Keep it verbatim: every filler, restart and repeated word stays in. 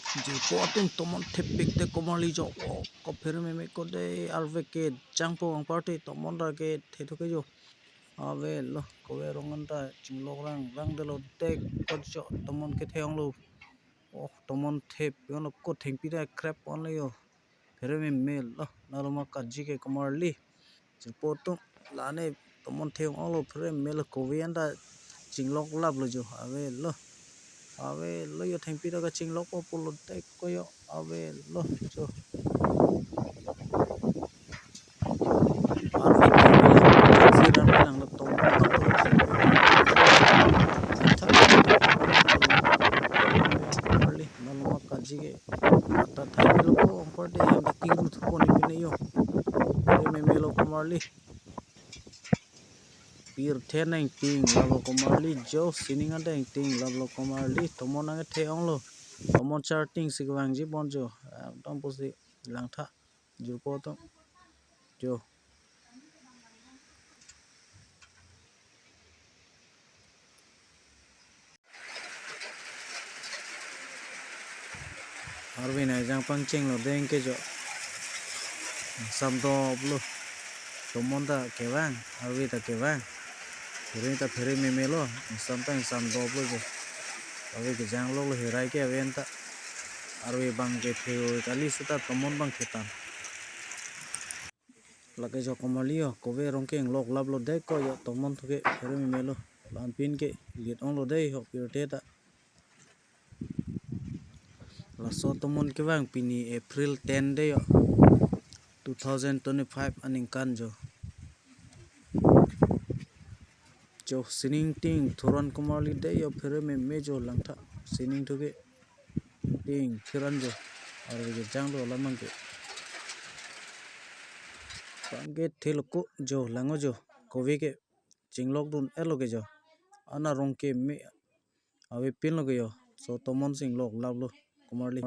Jirpo atum tomon thepik te komarli jo. O, kophere meme ko de, arve kejangpo anparta tomon ra kethe thuke jo. Avelo, kove arong anta chinglok rang rang delo de ko jo, tomon kethe onglo. O, tomon thepik onglo ko, thengpi ta krep onglo jo. Phere meme lo, nalo ma kaji ke komarli. Jirpo atum, lane tomon the onglo, phere meme lo, kove anta chinglok laplo jo. Avelo. Avelo jo, thengpi ta kachinglokpo pulo de ko jo. Avelo jo. Arve kejang, siran lang lo tomon. Komarli, nalo ma kaji ke. Ata thai lo ko, anparta hem ta kingru thupo ne pine jo. Phere meme lo komarli. Pirthe nangting laplo komarli jo, sining adeng ting laplo komarli, tomon nangkethe onglo. Tomon charting si kevangji pon jo. Ekdom pusi langtha. Jirpo atum. Jo. Arve nai jang pangchenglo deng ke jo. Ingsam doplo. Tomon ta kevang, arve ta kevang. Phere ta phere meme lo, ingsam ta ingsam doplo jo. Arve kejang loklo, herai ke aven ta. Arve bang kethe kali seta tomon bang kethan. Lake jo komarli jo, kove arong ke inglok laplo de ko jo, tomon thuke phere meme lo. Lanpin ke lit onglo de ho pirthe ta. Laso tomon kevang pini April ten de jo, two thousand twenty-five aningkan jo. Jo sining ting thuron komarli de jo, phere meme jo langtha. Sining thuke ting thuron jo. Arve kejang lo alam abang ke. Bang kethe lo ko jo, lang-o jo. Kove ke chinglok dun-etlo ke jo. Ana arong ke me avepinlo ke jo. So tomon si inglok laplo komarli.